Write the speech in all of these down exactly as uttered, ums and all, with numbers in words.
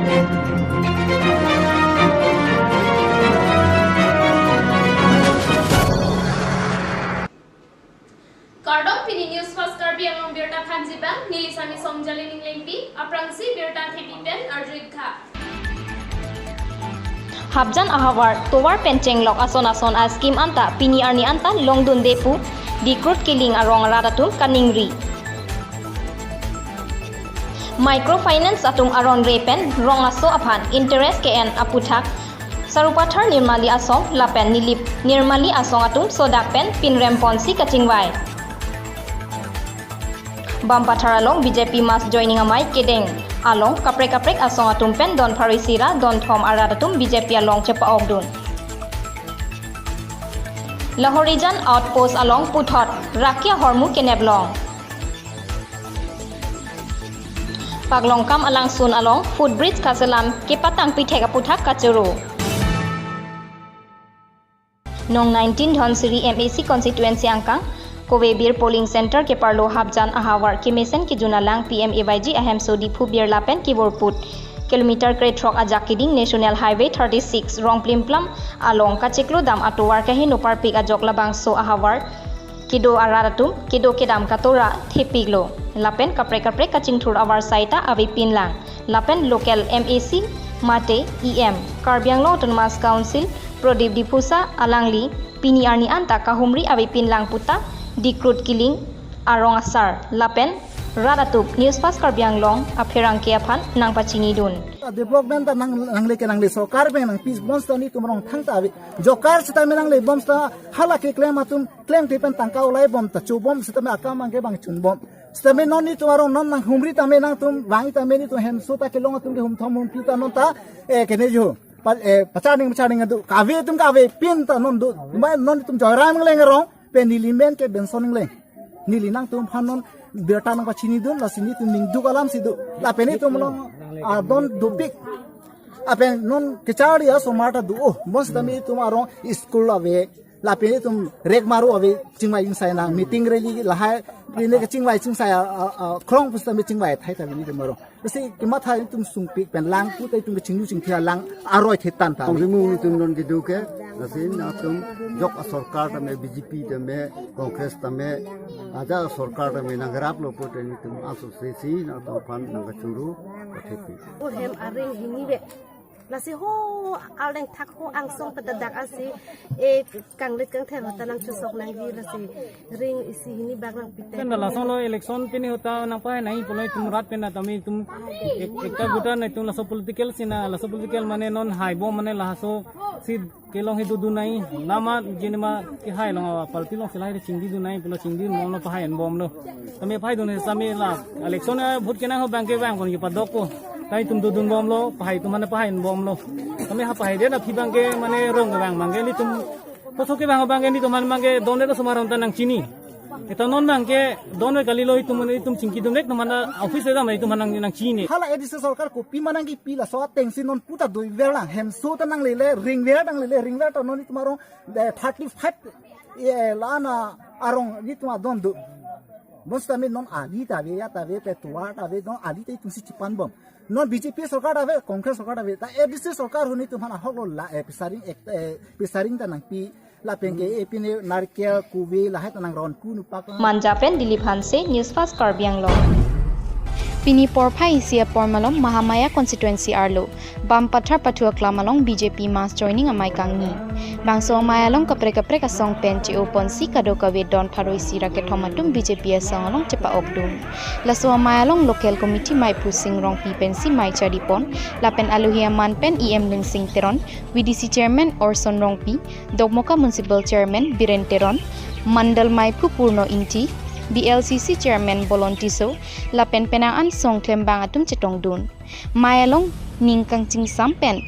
Kardom, pini News Fast Karbi Anglong birta thanji abang, neli Sami Songjali Ninglengpi, aphrangsi birta thepi pen arjuikha. Hapjan ahavar, tovar pen chenglok ason ason a-scheme anta pini arni anta longdunde pu Dikrut Kiling arong arat atum kaningri. Microfinance atum aron re pen rong aso aphan interest ke-en aputhak Sarupathar Nirmali Asong lapen Nilip Nirmali Asong atum sodak pen pinrem ponsi kachingvai. Bampathar along B J P mass joining amei kedeng along kaprek kaprek asong atum pen don pharo isi ra don thom arat atum B J P along chepa-okdun. Lahorijan outpost along puthot raki ahormu kenep long. Paklongkam alangsun along footbridge kaselam kepatang pithek aputhak kachoro. Nong nineteen Dhansiri M A C constituency angkang Kove Bir polling center keparlo hapjan ahavar kemesen kejun alang P M A Y G ahemso Diphu Bir lapen kevurput kilometer krethrok ajak keding National Highway thirty-six Rongplimplam along kachiklo dam atovar kaheno parpik ajok labangso ahavar kedo arat atum kedo kedam katora thepiklo. Lapen kaprek kaprek kachingthur avarsai ta avepin lang. Lapen local M A C mate E M Karbi Anglong Autonomous Council Prodip Diphusa alangli pini arni anta kahumri avepin lang puta Dikrut Kiling arong asar lapen rat atum News Fast Karbi Anglong apherangke aphan nangpachinidun. Development ta nang, nangle ke nangle, sorkar pen nangpi, bonsita netum arong thangta ave. Jokar sitame nangle, bonsita hala keklem atum klemkle pen tangka ulai bom ta chobom sitame akam abangke bang chunbom. Sitame non netum arong non nanghumri tame nangtum vang tame netum hemso ta kelong atum ke humthom humpi ta non ta, eh, kene jo. Pa, eh, pacharning pacharning adu kave atum kavepin ta non do. Ma non netum Joyram Engleng arong pen neli men ke Benson Engleng. Neli nangtum aphan non birta nangpachinidun, lasi netum ningduk alam si do. Lapen netum along adon dopik. Lapen non kecharli asomar ta do. Oh, bonsitame netum arong school ave. Lapen netum rek maru ave, chingvai chingsai nang, meeting rally lahai, pine kechingvai chingsai a, a, a, krong pusitame chingvai thai ta netum arong. Lasi kematha netum sungpik pen lang pu ta netum kechinglu chingthia lang aroi thetan ta. Kongrimu netum non kedo ke, lasi nangtum jok asorkar tame, B J P tame, Congress tame, ajat asorkar tame nangraplo pu te netum aso sesi nangtum aphan nangkachoro pathepi. O hem aring hini ve. Lasi ho aleng thak ho angsong pedadak asi, eh, kanglit kangther hota nangchusok nangji lasi ring isi hini bak nangpite. Kan lason lo election pini hota nangpahai nai pulo netum rat pen tame netum ek-, ekta guta netum laso political sina, laso political mane non haibom mane laso si kelong hi dodun nai, nama jinima kehai long awa party along si lahai chingdidun nai pulo chingdibomlo, pahai-enbomlo. Tame pahaidun sitame la election a vote kenang ho abangke vang kon kepadokpo. Tame netum dodunbomlo, pahai atum mane pahai-enbomlo. Tame ha pahai den aphi abangke mane rong vang abangke netum koso kevang abangke netum mane abangke don le osomar atum ta nangchini. Eta non abangke don le kalilo, netum mane netum chingkidun nek mane office le dam netum mane nang, nangchini. Hala A D C sorkar kopi mane nangkepi, laso atengsi non puta doiver lang, hemso ta nanglele, ringver nanglele, ringver ta non netum arong, eh, thirty-five, eh, lana arong netum adon do. Bonsitame non ali ta ave, ya ta ave, petuar ta ave, non ali ta netum si chipanbom. Non B J P sorkar ta ave, Congress sorkar ta ave, ta A D C sorkar hu netum aphan ahok lo la, eh, pesaring ek, eh, pesaring ta nangpi, lapen ke epine narikel, kove, lahai ta nangron ku nupak. Manja pen Dilip Hanse, News Fast Karbi Anglong. Pini porphai isi apor malom Mahamaya constituency arlo Bampathar pathu aklam along B J P mass joining amei kangni. Bangso amei along kaprek kaprek asong pen che-o ponsi kadokave don pharo isi ra kethom atum B J P asong along chepa-okdun. Laso amei along local committee meiphu Sing Rongpi pensi mei charipon, lapen alohi aman pen E M Lunsing Teron, V D C chairman Orson Rongpi, Dokmoka municipal chairman Biren Teron, mandal meiphu Purno Ingti, B L C C chairman Bolon Tisso, lapen penang an song klembang atum chetongdun. Mei along ning kangchingsam pen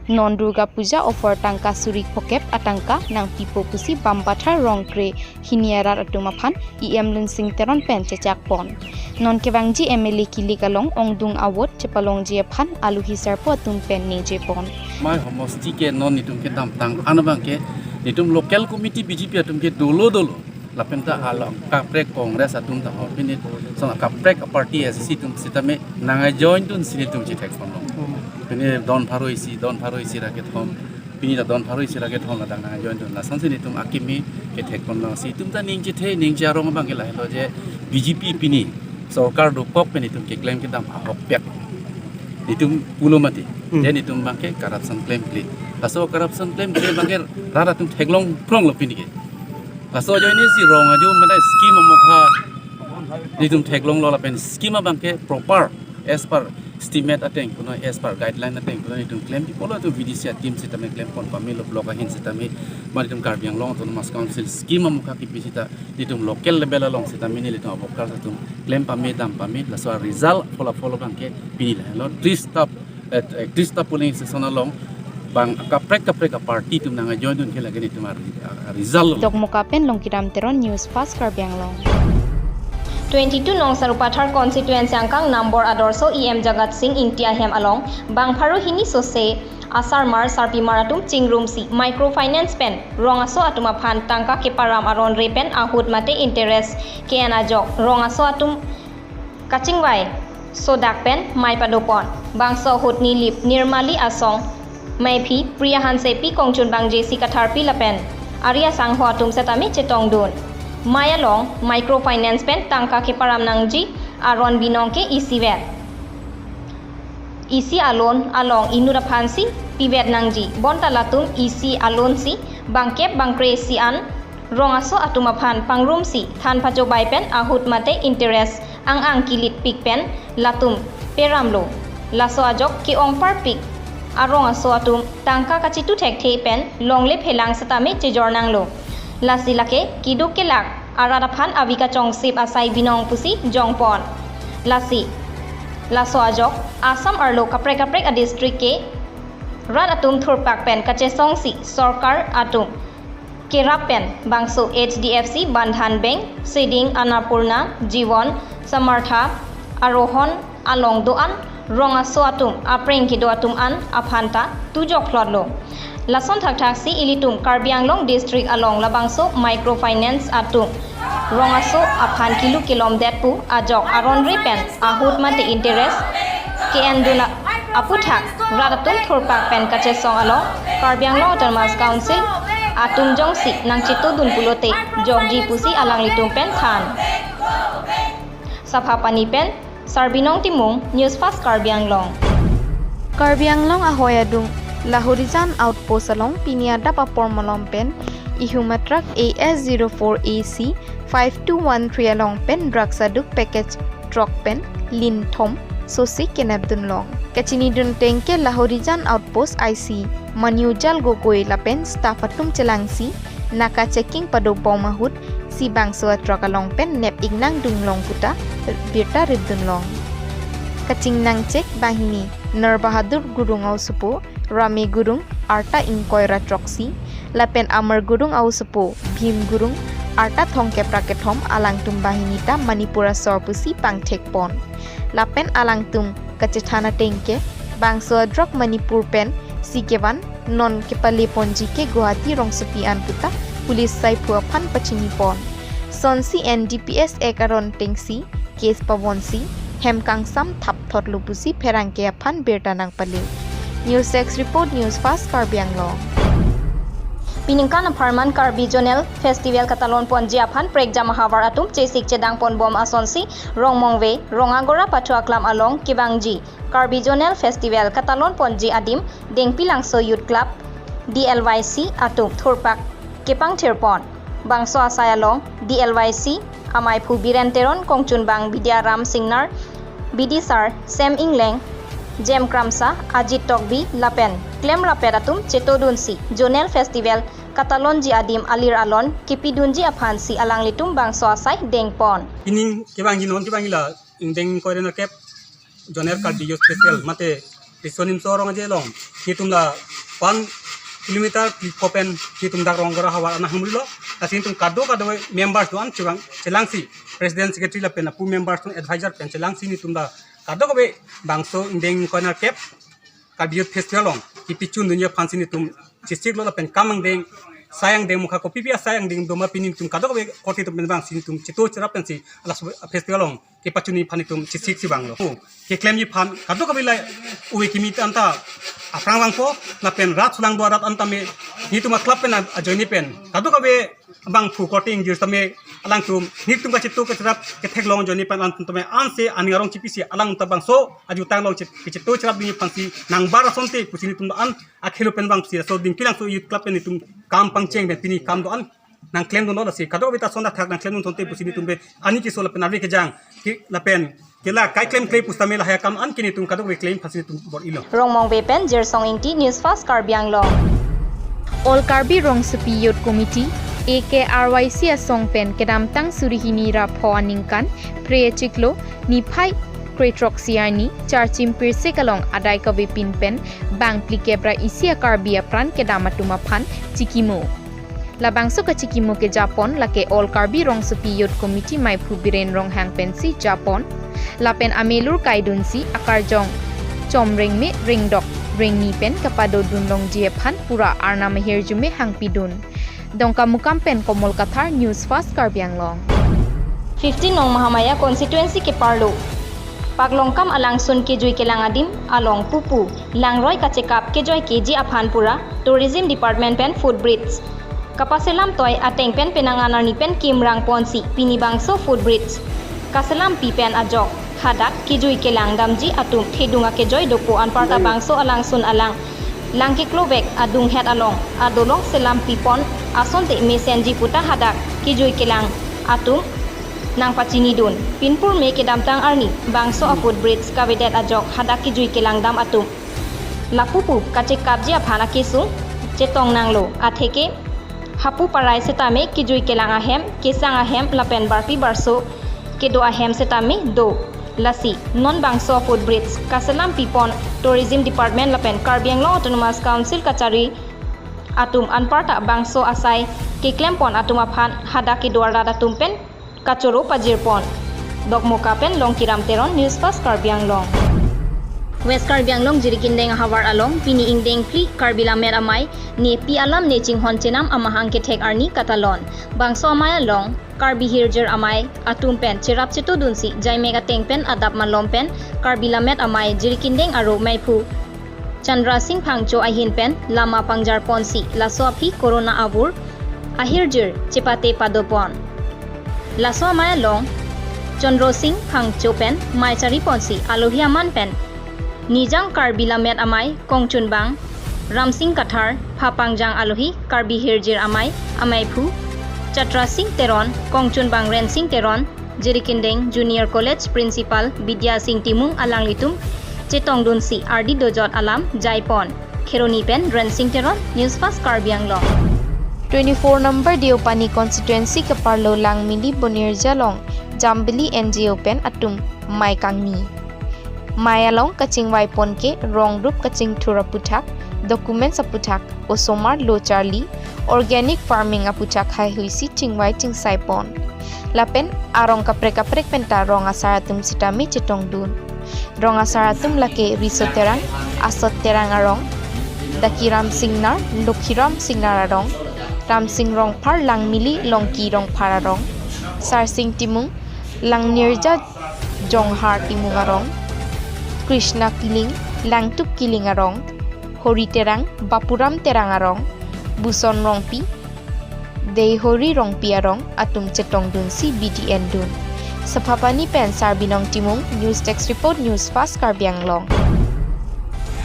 non Durga Puja offer tangka suri phokep atangka nangpipo pusi Bampathar rong kre hini arat atum aphan E M Lunsing Teron pen chechakpon. Non kevangji M L A kilik along ongdung a-vote chepalongji aphan alohi sarpo atum pen ningjepon. Mei homosti ke non netum kedamtang an abangke netum local committee B J P atum ke dolo dolo. Lapen ta hala kaprek Congress atum ta ho, pini son kaprek party A I C C atum sitame nang join dun si nelitum chethek ponlong. Pini don pharo isi, don pharo isi ra kethom, pini ta don pharo isi ra kethom ladak nang join dun. Lasonsi nelitum akimi kethek ponlong. Si itum ta ning chethe, ning charong abang ke lahelo je B J P pini sorkar dokok pen itum keklem kedam ahokpet. Itum pulo mati. Hmm. Je itum abang ke corruption klemkle. Laso corruption klemkle abang ke rat atum theklong phronglo pini ke. Laso ajoine si rong ajo mane scheme amokha itum theklonglo lapen scheme abang ke proper as per estimate ateng kuno, as per guideline ateng kuno itum klempi pulo, itum B D C a-team sitame klem pon pamelo, block ahin sitame, mane itum Karbi Anglong Autonomous Council scheme amokha kipi sita itum local level along sitame nelitum a-workers atum klem pame dam pame, laso a-result phola phol abang ke pini lahelo tris ta, eh, eh, tris ta polling station along bang kaprek kaprek a-party atum nang join dun ke lake nelitum a, a-result lo. Dokmoka pen Longkidam Teron, News Fast Karbi Anglong. Twenty-two nong Sarupathar constituency angkang Nambor Adorso E M Jagat Sing Ingti ahem along bang pharo hini sose asarmar sarpimar atum chingrumsi microfinance pen rong aso atum aphan tangka keparam aron re pen ahut mate interest ke-en ajok rong aso atum kachingvai sodak pen mei padopon. Bangso ahut Nilip Nirmali Asong, Meiphi Priya Hansepi, Kongchunbang J C Katharpi lapen ari asangho atum setame chetongdun. Mei along microfinance pen tangka keparam nangji aron binong ke isivet, isi a-loan along inut aphansi pivet nangji. Bonta latum isi a-loan si bangkep bangkre si an rong aso atum aphan pangrumsi than pachobei pen ahut mate interest ang-ang kilitpik pen latum peramlo. Laso ajok ke-ong parpik arong aso atum tangka kachitu thekthe pen longle phelang setame chejor nanglo. Lasi lake keduk kelak arat aphan avi kachongsip asai binong pusi jongpon. Lasi laso ajok Assam arlo kaprek kaprek a-district ke rat atum thurpak pen kachesongsi sorkar atum kerap pen bangso H D F C, Bandhan Bank, Seding, Annapurna, Jeevan Samartha, Aarohan along do-an rong aso atum apreng kedo atum an aphan ta tujok phlotlo. Lason thakthaksi ilitum Karbi Anglong district along labangso microfinance atum rong aso aphan kilu kelomdet pu ajok aron re pen ahut mate interest ke-endun aputhak rat atum thurpak pen kachesong along Karbi Anglong Autonomous Council atum jongsi nangchetodun pulote jokji pusi alanglitum pen than. Saphapani pen Sarbinong Timung, News Fast Karbi Anglong. Karbi Anglong ahoi adung Lahorijan Outpost along pini adap apor malom pen ihum a-truck A S zero four A C five two one three along pen drugs aduk package truck pen linthom sose kenepdun long. Kachinidun ateng ke Lahorijan Outpost I C Manujal Gogoi lapen staff atum chelangsi naka checking padobom ahut si bangso a-truck along pen nep-ik nangdun long puta birta ripdun long. Kachingnang check banghini Nur Bahadur Gurung a-osopo, Rame Gurung, arta ingkoi ra throksi, lapen Amar Gurung a-osopo, Bhim Gurung, arta thomkep ra kethom, alangtum banghini ta Manipur asor pusi pangthekpon. Lapen alangtum kachethan ateng ke bangso a-drug Manipur pen si kevan, non kepaleponji ke Guwahati rongsopi an puta police saiphu aphan pachinipon. Sonsi N D P S Act aron atengsi case pavonsi hem kangsam thapthotlo pusi pherangke aphan birta nangpale. News Desk Report, News Fast Karbi Anglong. Piningkan apharman Karbi Zonal Festival katalon ponji aphan prekjam ahavar atum chesik chedang ponbom asonsi Rongmongve, Rongagora pathu aklam along kevangji Karbi Zonal Festival katalon ponji adim Dengpilangso Youth Club, D L Y C atum thurpak kepangthirpon. Bangso asai along D L Y C amaiphu Biren Teron, kongchunbang Bidyaram Singnar, B D sir Sem Ingleng, Jem Kramsa, Ajit Tokbi lapen klemrapet atum chetodunsi Zonal Festival katalonji adim alir alon kepidunji aphansi alanglitum bangso asai dengpon. Pini kevangji, non kevangji la ingdeng ingkoi ra nerkep Zonal Karbi Youth Festival mate Riso Nimso Rong Aje along nelitum la one kilometer piko pen nelitum dak Rongagora havar anat humrilo. Lasi nelitum kadokave members do-an chevang chelangsi, president, secretary lapen apu members atum, advisor pen chelangsi nelitum la kadokave bangso ingdeng ingkoi ra nerkep Karbi Youth Festival along kepichundunji aphansi nelitum chesiklo lapen kam angdeng Asai angdeng mukha kopi pi asai angdeng doma pini netum kadokave korte atum pen vangsi netum cheto cherap pensi laso festival along kepachunji aphan netum chesik si vanglo. Keklemji aphan kadokave la ove kimi anta aphrang vangpo lapen rat sulang do arat anta me netum a-club pen ajoine pen kadokave bangphu korte ingjir tame alangtum netum kacheto kacherap ketheklong ajoine pen alangtum tame anse aning arong chipisi alangtum ta bangso ajutang along che-, kacheto cherapji aphansi nangbar asonte pusi netum an akhelo pen vangsi laso Dingpi Langso Youth Club pen netum kam pangcheng pen pini kam do-an nangklemdunlo, lasi kadokave ta ason athak nangklemdun asonte pusi netum pen ani keso lapen arve kejang ke lapen ke la kaiklemkle pusitame lahai akam an ke netum kadokave klem aphansi netum bor-ilo. Rongmongve pen Jersong Ingti, News Fast Karbi Anglong. All Karbi Rongsopi Youth Committee, A K R Y C asong pen kedamtang suri hini ra pho aningkan Phre achiklo niphai krethrok si arni Charchim Pirsik along adai kavepin pen bang phlikep ra isi a-Karbi apran kedam atum aphan chikimo. Labangso kachikimo kejapon lake All Karbi Rongsopi Youth Committee maiphu Biren Ronghang pensi japon. Lapen amelur kaidunsi akarjong chom rengme rengdok rengni pen kapadodun longji aphan pura arnam ahirjume hangpidun. Dongkamukam pen Komol Kathar, News Fast Karbi Anglong. Fifteen nong Mahamaya constituency keparlo Paklongkam alangsun kejui kelang adim along pupu langroi kachekap kejoikeji aphan pura Tourism Department pen footbridge kapaselam toi ateng pen penang an arni pen kimrang ponsi pini bangso footbridge kaselampi pen ajok hadak kejui kelang damji atum thedung akejoi dopo anparta bangso alangsun alang lang keklovek adunghet along adolong selampi pon asonte mesenji puta hadak kejui kelang atum nangpachinidun. Pinpur me kedamtang arni bangso a-footbridge kavedet ajok hadak kejui kelang dam atum lapupu kachekapji aphan akesung chetong nanglo. Atheke hapu parai setame kejui kelang ahem, kesang ahem lapen barpi barso kedo ahem setame do. Lasi non bangso footbridge kaselampi pon Tourism Department lapen Karbi Anglong Autonomous Council kachari atum anparta bangso asai keklem pon atum aphan hadak kedo arat atum pen kachoro pajir pon. Dokmoka pen Longkiram Teron, News Fast Karbi Anglong. West Karbi Anglong Jirikindeng ahavar along pini ingdeng phli Karbi Lammet Amei ne pi alam ne chinghon chenam amahang kethek arni katalon. Bangso amei along Karbi hirjir amei atum pen cherap chetodunsi jaimek ateng pen adap malom pen Karbi Lammet Amei Jirikindeng aro meiphu Chandra Singh Phangcho ahin pen lama pangjar ponsi laso aphi corona avur ahirjir chepate padopon. Laso amei along Chandra Singh Phangcho pen mei chari ponsi alohi aman pen Nijang Karbi Lammet Amei Kongchunbang Ramsing Kathar, Phapangjang alohi Karbi hirjir amei ameiphu Chatra Singh Teron, Kongchunbang Rensing Teron, Jirikindeng Junior College Principal Bidya Singh Timung alanglitum chetongdunsi ardi dojot alam jaipon. Kheroni pen Rensing Teron, News Fast Karbi Anglong. Twenty-four number Deopani constituency keparlo Langmili Bonirja along Jambili N G O pen atum mei kangni. Mei along kachingvai pon ke rong rup kachingthur aputhak, documents aputhak, osomar lo charli, organic farming aputhak haihuisi chingvai chingsai pon. Lapen arong kaprek kaprek penta rong asar atum sitame chetongdun. Rong asar atum lake Riso Terang, Asot Terang arong, Dakiram Singnar, Lokhiram Singnar arong, Ramsing Rongphar, Langmili Longki Rongphar arong, Sarsing Timung, Langnirja Jonghar Timung arong, Krishna Kiling, Langtup Kiling arong, Hori Terang, Bapuram Terang arong, Buson Rongpi, Deihori Rongpi arong atum chetongdunsi bidi endun. Saphapani pen Sarbinong Timung, News Desk Report, News Fast Karbi Anglong.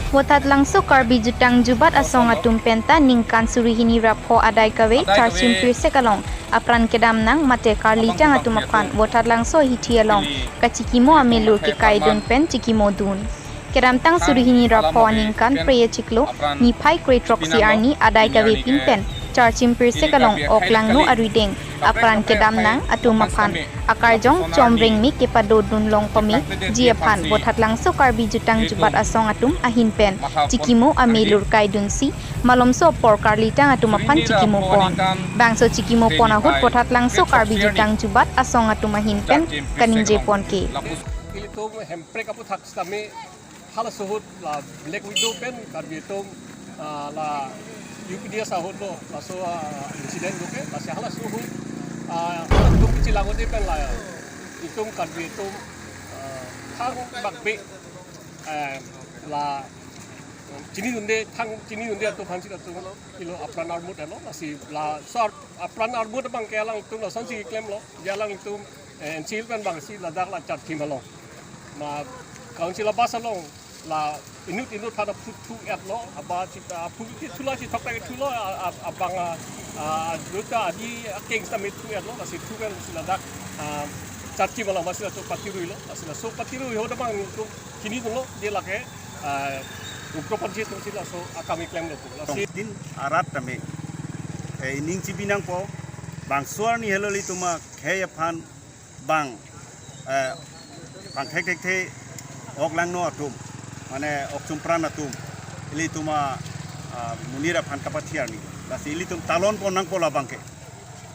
Vothatlangso Karbi Jutang Jubat Asong atum penta ningkan suri hini ra pho adai kave Charchim Pirsek along apran kedam nang mate karlitang atum aphan Vothatlangso ahithi along kachikimo amelur kekaidun pen chikimodun. Kedamtang suri hini ra pho aningkan Phre achiklo niphai krethrok si arni adai kavepin pen Charchim Pirsek along ok langno arideng apran kedam nang atum aphan akarjong chom rengme kepadodun long pameji aphan Vothatlangso Karbi Jutang Jubat Asong atum ahin pen chikimo amelur kaidunsi malomso apor karlitang atum aphan chikimo pon. Bangso chikimo pon ahut Vothatlangso Karbi Jutang Jubat Asong atum ahin pen kaningje pon ke. Ilitum Hemprek aputhak sitame halaso ahut la Black Widow pen Karbi atum, ah, la U P D S ahut lo, laso, ah, incident lo ke, lasi halaso ahut, ah, halatum kecil angote pen la, itum Karbi atum, ah, thang bak be, eh, la, chinidunde, thang chinidunde atum aphansi latum, ilo apran armut lo, lasi laso apran armut abang ke alangtum lasonsi klemlo, je alangtum, eh, N C L pen abangsi ladak la chat thim along. Ma council a bus along, la inut inut aphan aphu thu-et lo, aba chita aphu ke thu la chithok ta ke thu lo, a, a, abang a, a, juta adi akeng sitame thu-et lo, lasi thu pen si ladak, a, chat thim along, lasi laso patirui lo, lasi laso patirui ahut abang itum chinidun lo, je lake, a, ugroponthi atumsi laso akam keklem lo pu. Lasi Tongtin arat tame, eh, ining chibi nangpo, bangso arni helo ilitum akhei aphan bang, eh, pangthek thekthe ok langno atum, mane ok chumpran atum, ilitum a, ah, monit aphan kapathe arni. Lasi ilitum talon pon nangpo labang ke.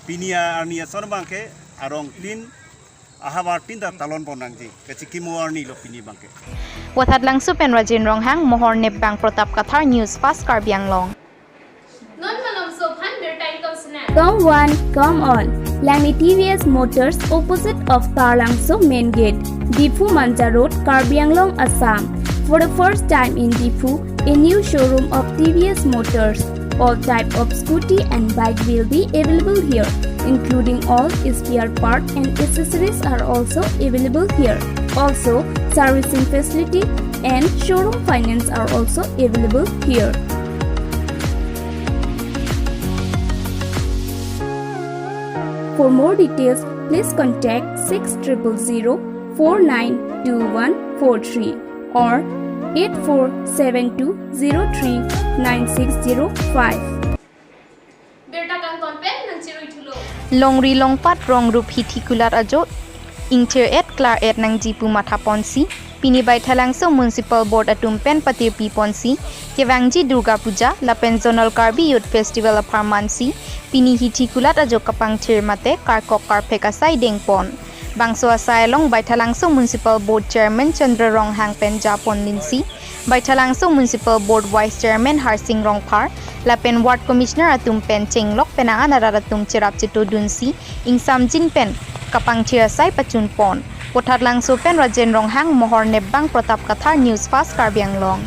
Pini arni ason abang ke arong tin, ahavar tin ta talon pon nangji. Kachikimo arni lo pini abang ke. Wathatlangso pen Rajen Ronghang, Mohor Nepbang Protap Kathar, News Fast Karbi Anglong. Non malomso aphan birta ingkoi sena. Come one, come all. Langni T V S Motors, opposite of Taralangso Main Gate, Diphu Manja Road, Karbi Anglong, Assam. For the first time in Diphu, a new showroom of T V S Motors. All type of scooty and bike will be available here, including all spare part and accessories are also available here. Also, servicing facility and showroom finance are also available here. For more details, please contact six triple zero four nine two one four three or eight four seven two zero three nine six zero five. Birta kangton pen nangchirui thulo. Longri longpat rong rup hithi kulat ajo ingthir et klar et nangji pu matha ponsi, pini Baithalangso Municipal Board atum pen patirpi ponsi, kevangji Durga Puja lapen Zonal Karbi Youth Festival apharmansi, pini hithi kulat ajo kapangthir mate karkok karphek asai dengpon. Bangso asai along Baithalangso Municipal Board Chairman Chandra Ronghang pen japon linsi, Baithalangso Municipal Board Vice Chairman Harsing Rongphar, lapen Ward Commissioner atum pen chenglok penang an arat atum cherap chetodunsi, ingsamjin pen kapangthir asai pachunpon. Wathatlangso pen Rajen Ronghang, Mohor Nepbang Protap Kathar, News Fast Karbi Anglong.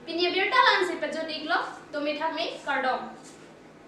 Pini abirta la-ansi pajut iklo, tumi thakmi, kardom.